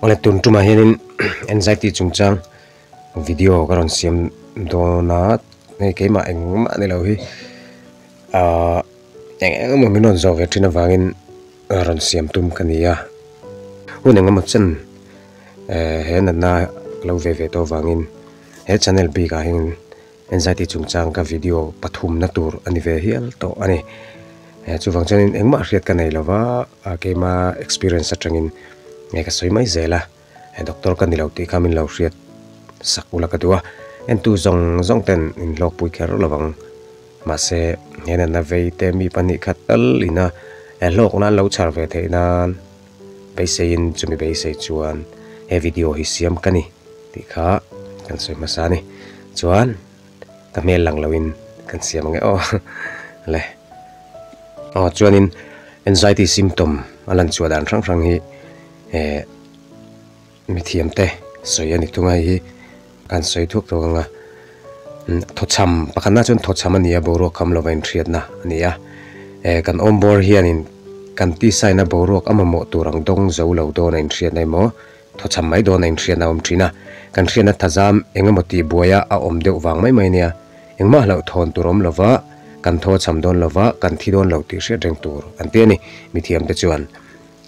Awle tun tumah hianin anxiety chungchang video ka rawn siam dawn a hei keimah engmah ni lo hi ahh eng eng emaw min rawn zawh ve thin avangin rawn siam tum ka ni a hun eng emaw chen eh he natna ka lo ve ve tawh avangin he channel bikah hian Anxiety chungchang ka video pathumna tur a ni ve hial tawh a ni. Chuvang chuanin engmah hriat ka nei lova, keima experience atangin nge ka sawi mai zel a, doctor ka ni lo tih kha min lo hriat sak ula ka duh a, entu zawng zawng ten in hlawkpui kher lovang. Mahse, he natna vei te mi pahnih khat tal ina hlawkna an lo chhar ve theih nan beiseiin chumi beisei chuan he video hi siam ka ni. Tih kha kan sawi hmasa a ni. Chuan ka hmel lang loin kan siam ang e aw le. Aw chuanin anxiety symptom a lan chhuah dan hrang hrang hi eh mithiam te sawi a ni thung a hei hi kan sawi thuak thuak ang a. Thawchham pakhatna chuan thawchham a ni a boruak kham lova inhriatna a ni a. Eh kan awm bawr hianin kan tisaina boruak a mamawh tur ang dawng zo lo dawn a inhriatna emaw Thawchham mai dawn a inhriatna a awm thin a, kan hriatna thazam eng emaw tih buaia a awm deuh vang mai mai nia. Engmah hlauh thawn tur awm lova, kan thaw chham dawn lova, kan thi dawn lo tih hriat reng tur an ti a ni, mithiamte chuan.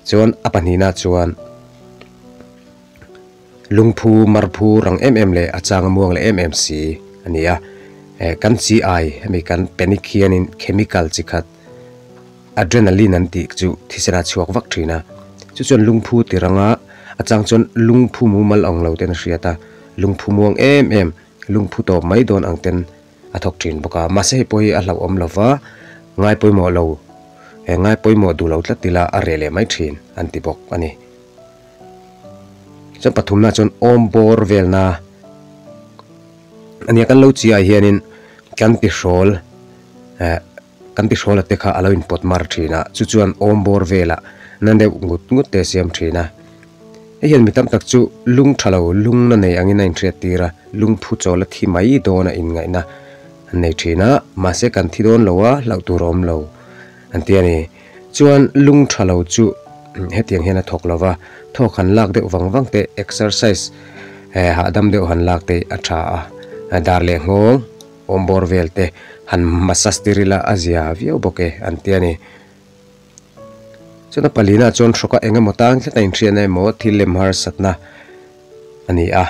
Chuan a pahnihna chuan lungphu, marphu rang em em leh a chang a muang leh em em si a ni a. Kan chi ai hemi kan panic hianin chemical chi khat, Adrenaline an tih chu thisen a chhuak vak thin a, chu chuan lungphu ti rang a, a chang chuan lungphu mumal ang lo ten a hriat a, lungphu muang em em, lungphu tawp mai dawn ang ten a thawk thin bawk a, mahse hei pawh hi a hlauhawm lo va, ngai pawimawh lo, he ngai pawimawh duh lo tlat ila a reh leh mai thin an ti bawk a ni. Chuan pathumna chuan awm bawr velna a nia, kan lo chiah hianin kan tihrawl eh. Kan tihrawla te kha a lo inpawt mar thin a, chu chuan awm bawr velah na deuh ngut ngut te a siam thin a. Hei hian mi tam tak chu lung tha lo, lung na nei angin a inhriat tir a, lung phu chawl a thi mai dawn a inngaihna an nei thin a, mahse kan thi dawn lo a, hlauh tur a awm lo an ti a ni. Chuan lung tha lo chu hetiang hian a thawk lo va, thawk han lak deuh vang vang te, exercise hahdam deuh han lak te a tha a, dar leh nghawng. Awm bawr vel te han massage tir ila a zia viau bawk e an ti a ni. Chuan a palina chuan hrawka eng emaw tang tlat a inhriatna emaw thil lem harsatna a ni a.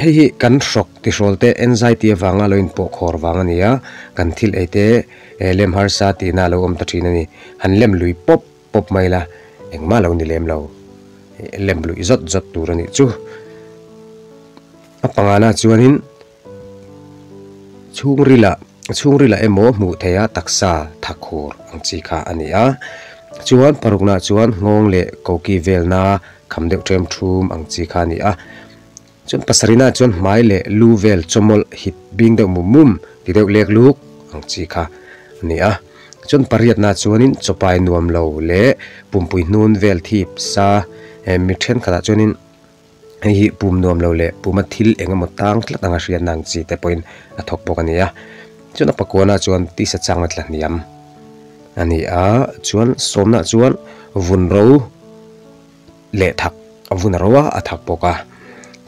Hei hi kan hrawk tihrawl te anxiety avanga lo inpawh khawr vang a ni a, kan thil ei te lem harsa tihna a lo awm ta thin a ni. Han lem lui pawp pawp mai la engmah lo ni lem lo, lem luih zawt zawt tur a nih chu. A pangana chuanin chhungrila chhungrila emaw hmuh theiha taksa thakhur ang chi kha a ni a. Chuan paruknaah chuan nghawng leh koki velna kham deuh ṭhem ṭhum ang chi kha a ni a. Chuan pasarihnaah chuan hmai leh lu vel chawmawlh hit bing deuh mum mum ti deuh lek luk ang chi kha a ni a. Chuan pariatnaah chuanin chawpai nuam lo leh pumpui hnun vel thip sa mi ṭhenkhatah chuanin Hei hi pum nuam lo leh puma thil eng emaw tang tlat anga hriatna ang chi te pawhin a thawk bawk a ni a. Chuan a pakuana chuan tisa changna tla hniam a ni a, chuan sawmna chuan vun ro leh thak a vun a ro a, a thak bawk a.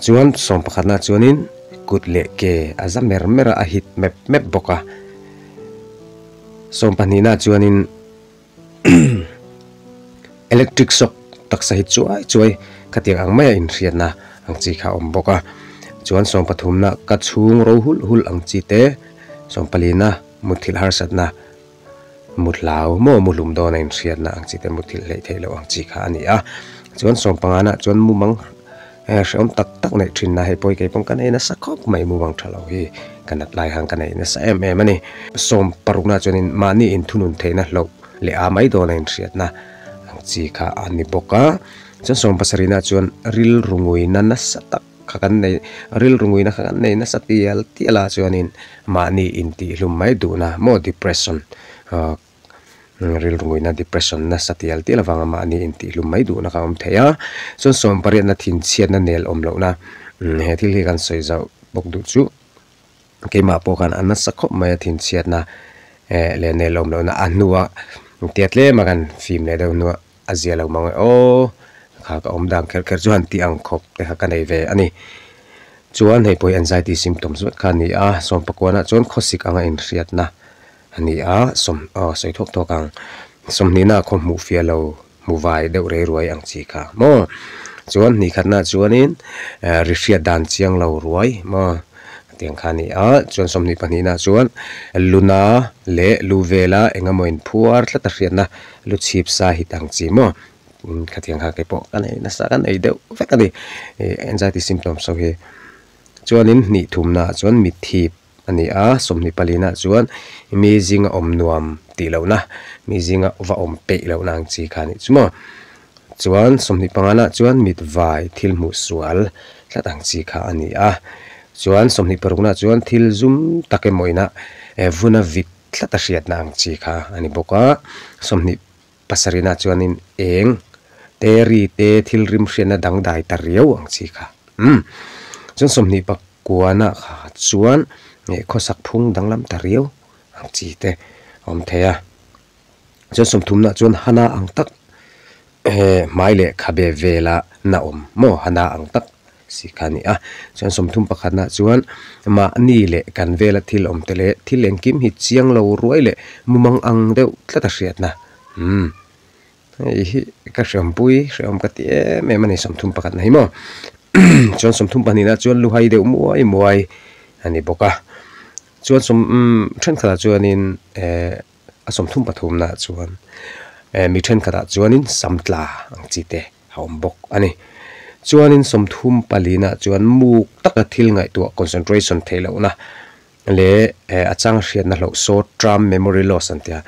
Chuan sawm pakhatna chuanin kut leh ke a za mer mer a, a hit mep mep bawk a. Sawm pahnihna chuanin. Electric shock taksa hi chuai chuai khatiang ang maia inhriatna ang chi kha a awm bawk a, chuan sawmpathumna ka chhung ro hulh hulh ang chi te, sawmpalina mutthilh harsatna mut hlau maw muhlum dawna inhriatna ang chi te mutthilh hleih theih loh ang chi kha a ni a, chuan sawmpangana chuan mumang Hrehawm tak tak neih thin a, hei pawh hi kei pawn ka nei nasa khawp mai mumang tha lo hi ka nat lai khan ka nei nasa em em a ni. Sawm parukna chuanin mahni inthunun theihna hloh leh a mai dawn a inhriatna ang chi kha a ni bawk a. Chuan sawm pasarihna chuan rilru nguina nasa tak kha kan nei, rilru nguina kha kan nei nasa tial tial a chuanin mahni intihhlum mai duhna maw depression Rilruina depression nasa tial tial avanga mahni intihhlum mai duhna kha a awm thei a, chuan sawm pariatna thinchhiatna nel awm lohna he thil hi kan sawi zauh bawk duh chu keimah pawh khan a nasa khawp mai a thinchhiatna leh nel awm lohna a hnua tia tlema kan fim leh deuh hnua a zia lo mang e aw. kha ka awm dan kher kher chu han tih ang khawp te kha ka nei ve a ni. Chuan hei pawh hi anxiety symptoms vek kha a ni a, sawmpakuanah chuan khawsik anga inhriatna a ni a, sawm aw sawi thuak thuak ang sawmhnihna khaw hmuh fiah lo hmu vai deuh rei ruai ang chi kha maw chuan hnih khatnaah chuanin ri hriat dan chiang lo ruai maw tiang kha a ni a chuan sawmhnih pahnihnaah chuan luna leh lu vela eng emaw inphuar tlat a hriatna lu chhip sa hit ang chi maw khatiang kha keipawh ka nei nasa ka nei deuh vek a ni ih anxiety symptoms ho hi chuanin hnih thumnaah chuan mitthip. a ni a, sawmhnih palina chuan mi zinga awm nuam tih lohna, mi zinga va awm peih lohna ang chi kha a nih chu maw. Chuan sawmhnih pangana chuan mit vai thil hmuh sual tlat ang chi kha a ni a, chuan sawmhnih parukna chuan thil zum tak emaw ina vuna vit tlat a hriatna ang chi kha a ni bawk a, sawmhnih pasarihna chuanin eng te ri te thil rim hriatna dangdai ta riau ang chi kha umm chuan sawmhnih pak. Kuana kha chuan eh khawsak phung danglam ta riau ang chi te a awm thei a. Chuan sawmthumna chuan hana ang tak eh hmai leh khabe vela na awm maw hana ang tak si kha a ni a. Chuan sawmthum pakhatna chuan mahni leh kan vela thil awm te leh thil engkim hi chiang lo ruai leh mumang ang deuh tlat a hriatna umm. Hei hi ka hriampui hriam ka ti em em a ni sawmthum pakhat na hi maw chuan sawmthum pahnihna chuan luhai deuh muai muai a ni bawk a chuan sawm umm thenkhatah chuanin ehh a sawmthum pathumna chuan eh mi thenkhatah chuanin sam tla ang chi te a awm bawk a ni chuanin sawmthum palina chuan muk taka thil ngaihtuah concentration theih lohna. Leh a chang hriatna hlauh short term memory loss an tia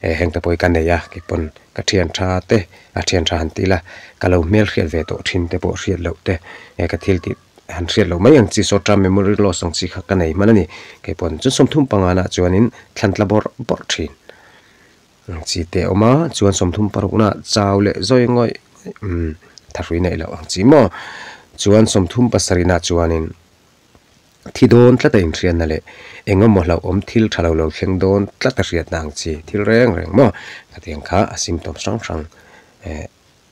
eh heng te pawh hi ka nei a keipawn ka thian tha te a thian tha han ti ila ka lo hmel hriat ve tawh thin te pawh hriat loh te eh ka thil tih han hriat loh mai ang chi short term memory loss ang chi kha ka nei hman a ni keipawn chu sawmthum pangana chuanin thlan tla bawrh bawrh thin ang chi te a awm a chuan sawmthum parukna chau leh zawi ngawih umm thahrui neih loh ang chi maw chuan sawmthum pasarihna chuanin. Thi dawn tlat a inhriatna leh eng emaw hlauhawm thil tha lo lo thleng dawn tlat a hriatna ang chi thil reng reng maw khatiang kha a symptoms hrang hrang eh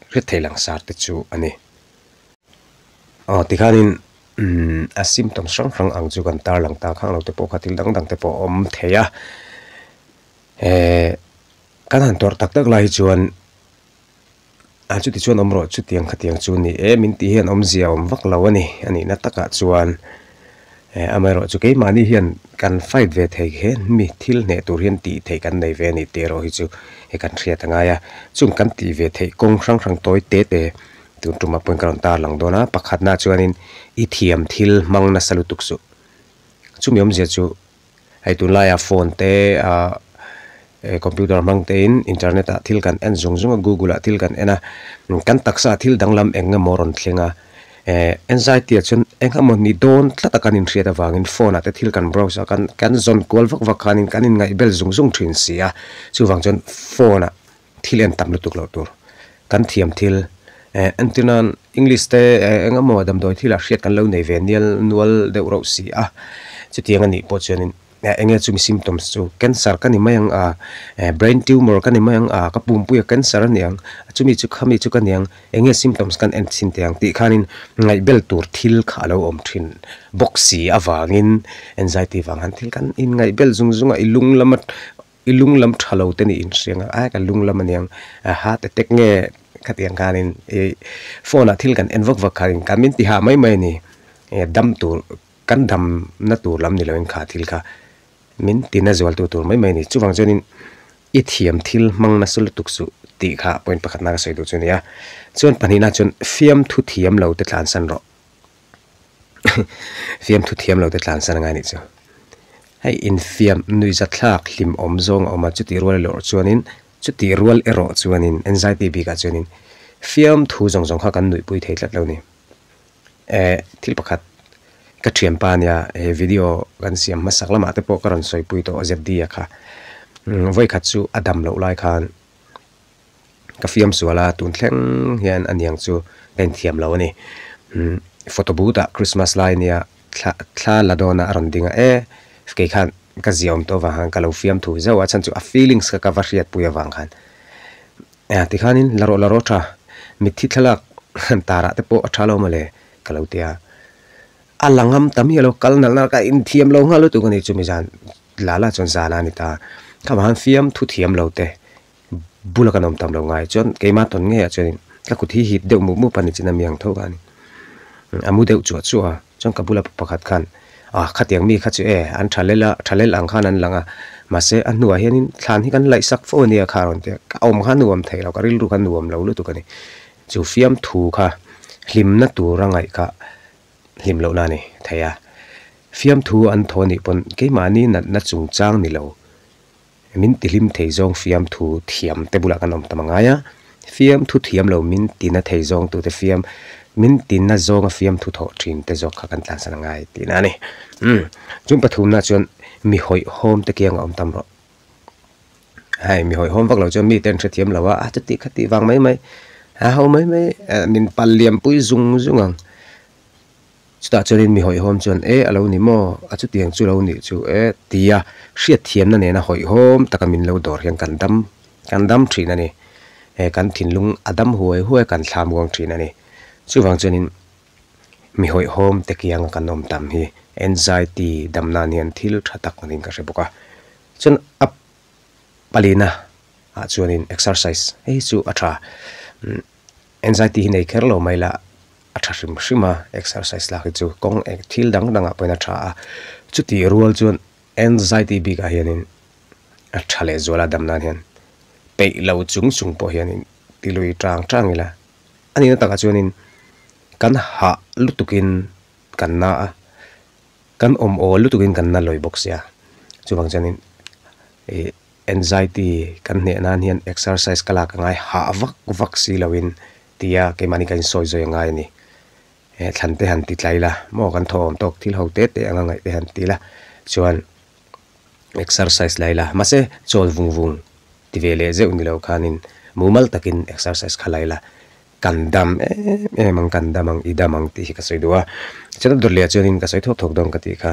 hriat theih langsar te chu a ni. Aw tikhanin umm a symptoms hrang hrang ang chu kan tarlang ta khang lo te pawh kha thil dang dang te pawh a awm thei a eh kan han tawrh tak tak lai hi chuan. A chuti chuan awm rawh chutiang khatiang chu ni e min tih hian awmzia awm vak lo a ni a nihna takah chuan eh amaherawh chu keimahni hian kan fight ve thei he mi thil hneh tur hian tih theih kan nei ve a ni tih erawh hi chu he kan hriat a ngai a chung kan tih ve theih kawng hrang hrang tawi te te tun tumah pawhin ka rawn tarlang dawn a pakhatna chuanin i thiam thil hmang nasa lutuk suh chumi awmzia chu. Hei tunlaiah phone te ah computer hmang tein internet ah thil kan en zung zung a google ah thil kan en a kan taksa ah thil danglam eng emaw rawn thleng a eh anxiety ah chuan eng emaw ni dawn tlat a kan inhriat avangin phone ah te thil kan browse a kan kan zawn kual vak vak khanin kan inngaihbel zung zung thin si a chuvang chuan phone ah thil en tam lutuk loh tur kan thiam thil eh entir nan english te eh eng emaw damdawi thil ah hriat kan lo nei ve nial nual deuh reuh si a chutiang a nih pawh chuanin eh eng nge chumi symptoms chu cancer ka ni mai ang a eh brain tumor ka ni mai ang a ka pumpui a cancer a ni ang chumi chu khami chu ka ni ang eng nge symptoms kan en chhin teh ang tih khanin ngaihbel tur thil kha a lo awm thin bawk si avangin anxiety vang han thil kan inngaihbel zung zung a i lung lama I lung lam tha lo te nih inhriang a, ai ka lung lam aniang heart attack nge khatiang khanin i phone ah thil kan en vak vak khanin kan min ti hah mai mai a ni, dam tur kan dam na tur lam ni loin kha thil kha min ti na zual tu tur mai mai a ni. Chuvang chuanin i thiam thil hmang nasa lutuk suh tih kha point pakhat na ka sawi duh chu a ni a, chuan pahnihna chuan fiamthu thiam lo te tlansan rawh. Fiamthu thiam lo te tlansan angai anih chu. Hei infiam nuihzatthlak hlim awm zawng a awm a, chutih rual erawh chuanin chutih rual erawh chuanin anxiety bikah chuanin fiamthu zawng zawng kha kan nuihpui thei tlat lo ni. Eh thil pakhat ka thianpa ania he video kan siam hmasak lamah te pawh ka rawn sawipui tawh ZD a kha vawikhat chu a dam loh lai khan Ka fiam sual a, tun thleng hian a niang chu ka inthiam lo a ni. Umm photo booth ah Christmas lai nia thla thla la dawn a a rawn ding a, e kei khan ka zia awm tawh avang khan ka lo fiam thu zauh a, chhan chu a feelings kha ka va hriatpui avang khan. Tikhanin la rawh la rawh tha, mitthi thlalak. han tarah te pawh a tha lo mawle ka lo ti a. A la ngam ta miah lo, kal nalh nalh ka inthiam lo nghal lutuk a ni chumi zan la la chuan zan a ni ta. Kha vang fiam thu thiam lo te bula kan awm tam lo ngai chuan keimah tawn ngeiah chuanin ka kut hi hip deuh mup mup a ni chin a mi ang tho kha a ni. A mu deuh chuah chuah a, chuan ka bula pakhat khan ah khatiang mi kha chu e an tha lel a, tha lel ang khan an lang a, mahse a hnuah hianin thlan hi kan laih sak fo a nia kha a rawn ti a, ka awm kha a nuam thei lo, ka rilru kha a nuam lo lutuk a ni. Chu fiamthu kha hlimna tura ngaih kha hlim lohna a ni thei a. Fiamthu an thaw anih pawn keimahni natna chungchang ni lo, min tihlim thei zawng fiamthu thiam te bulah kan awm tam a ngai a. Fiamthu thiam lo min tina thei zawng tute fiam, min tina zawnga fiamthu thawh thin te zawk kha kan tlansan a ngai tihna a ni. Umm, chung pathumna chuan mi hawihhawm te kianga awm tam rawh. Hei mi hawihhawm vak lo chuan mite an hrethiam lo a, a chuti khati vang mai mai a ho mai mai min pal liam pui zung zung ang. Chutah chuanin mi hawihhawm chuan e a lo ni maw a chutiang chu lo nih chu e tia hriatthiamna nena hawihhawm taka min lo dawr hian kan dam kan dam thin a ni. E kan thinlung a dam huai huai kan thlam uang thin a ni. Chuvang chuanin mi hawihhawm te kianga kan awm tam hi anxiety dam nan hian thil tha tak niin ka hre bawk a. Chuan a palina ah chuanin exercise hei chu a tha anxiety hi nei kher lo mai la a tha hrim hrim a exercise lak hi chu kawng eng thil dang dangah pawhin a tha a chutih rual chuan anxiety bikah hianin a tha leh zual a dam nan hian peih lo chung chung pawh hianin ti lui tang tang ila a nihna takah chuanin kan hah lutukin kan na a. Kan awm awl lutukin kan na lawi bawk sia. Chuvang chuanin ih anxiety kan hneh nan hian exercise ka lak a ngai hah vak vak si loin tia keimahni kan insawi zawi a ngai a ni. He thlan te han ti tlai la maw kan thaw awm tawk thil ho te te anga ngaih te han ti la chuan exercise lai la mahse chawl vung vung ti ve leh zeuh ni lo khanin mumal takin exercise kha lai la. Kan dam em em ang, kan dam ang, i dam ang tih hi ka sawi duh a. Chuan dawt leh chuanin ka sawi thuak thuak dawn ka tih kha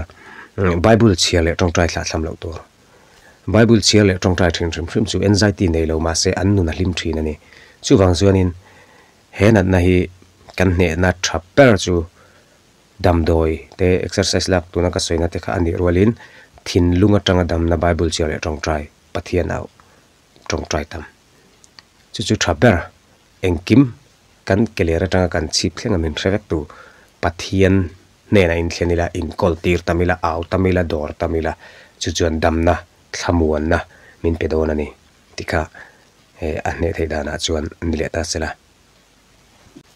Bible chhiar leh tawngtai thlah thlam loh tur. Bible chhiar leh tawngtai thin hrim hrim chu anxiety nei lo mahse an nun a hlim thin a ni. Chuvang chuanin he natna hi kan hnehna tha ber chu damdawi te exercise lak tuna ka sawina te kha a nih rualin thinlung atanga damna Bible chhiar leh tawngtai Pathian auh tawngtai tam. Chu chu tha ber Engkim kan keler atanga kan chhip thleng a min hre vek tu Pathian hnenah inthlen ila, inkawl tir tam ila, au tam ila, dawr tam ila, chu chuan damna, thlamuanna min pe dawn a ni tih kha he a hneh theih danah chuan ni leh ta sela.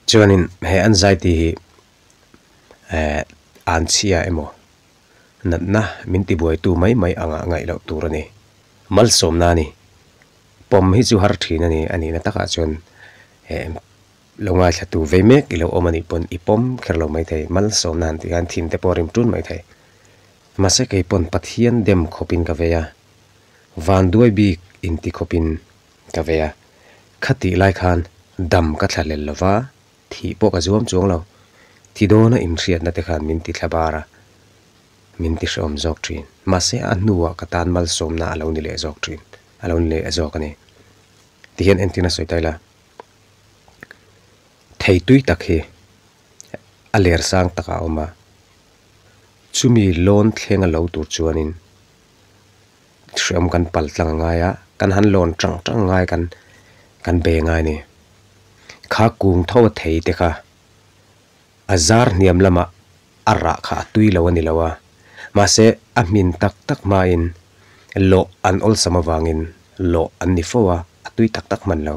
Chuanin he anxiety hi eh anchhia emaw natna min tibuaitu mai mai anga ngaih loh tur a ni. Malsawmna a ni. Pawm hi chu har thin a ni, a nihna takah chuan eh lo ngaithlatu vei mek i lo awm a nih pawn i pawm kher lo maithei, malsawmna han tih khan thin te pawh a rim tun maithei. Mahse kei pawn Pathian dem khawpin ka vei a, vanduai bik inti khawpin ka vei a, khatih lai khan dam ka thla hlel lo va, thih pawh ka zuam chuang lo, thi dawna inhriatna te khan min ti thla bar a. Min ti hrehawm zawk thin. Mahse a hnuah ka tan malsawmna a lo ni leh zawk thin, a lo ni leh zawk a ni. Tihian entir a sawi ta ila, thei tui tak hi a ler sang takah a awm a, chumi lawn thleng a lo tur chuanin hrehawm kan pal tlang a ngai a, kan han lawn tang tang ngai kan kan be ngai a ni. Kha kung tho a thei te kha a zar hniam lamah a rah kha a tui lo a ni lo a, mahse a hmin tak tak hmain lawh an awlsam avangin lawh an ni fo a, a tui tak tak hman lo.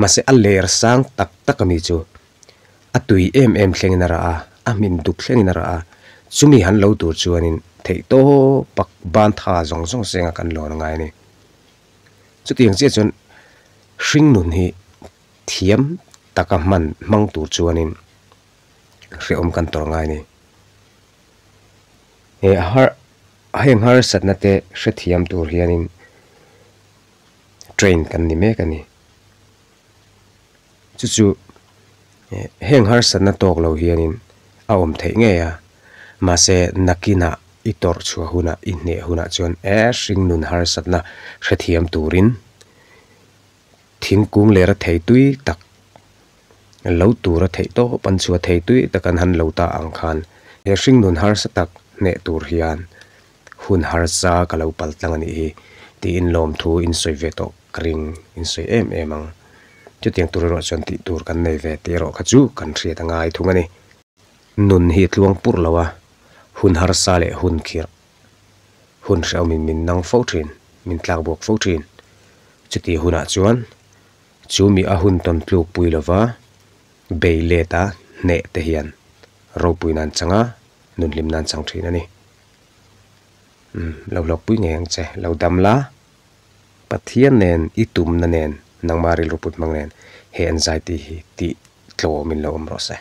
Mahse a ler sang tak tak ami chu a tui em em thlengin a rah a, a hmin duk thlengin a rah a, chumi han lo tur chuanin theihtawp pak ban tha zawng zawng senga kan lawn a ngai a ni. Chutiang chiah chuan hringnun hi thiam taka hman hmang tur chuanin hrehawm kan tawrh ngai a ni. He har heng harsatna te hrethiam tur hianin train kan ni mek a ni. Chu chu heng harsatna tawk lo hianin a awm theih ngei a, mahse nakinah i tawrh chhuah hunah i hneh hunah chuan e hringnun harsatna hrethiam turin thingkung leh rethei tui tak. Lo tura theih tawp an chhuah thei tui tak an han lo ta ang khan he hringnun harsa tak hneh tur hian hun harsa ka lo pal tlang a nih hi tiin lawmthu in sawi ve tawh ka ring in sawi em em ang. Chutiang tur erawh chuan tih tur kan nei ve tih erawh kha chu kan hriat a ngai thung a ni. Nun hi tluang purh lo a, hun harsa leh hun khirh, hun hrehawmin min nang fo thin, min tlak buak fo thin. Chutih hunah chuan chu mi a hun tawn tluk pui lova bei let a hneh te hian ropui nan chang a, nun hlim nan chang thin a ni. Umm, lo hlawkpui ngei ang che, lo dam la. Pathian nen i tumna nen nangmah rilru put hmang nen he anxiety hi tih tlawmin lo awm rawh se.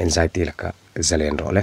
Anxiety lakah zalen rawh le.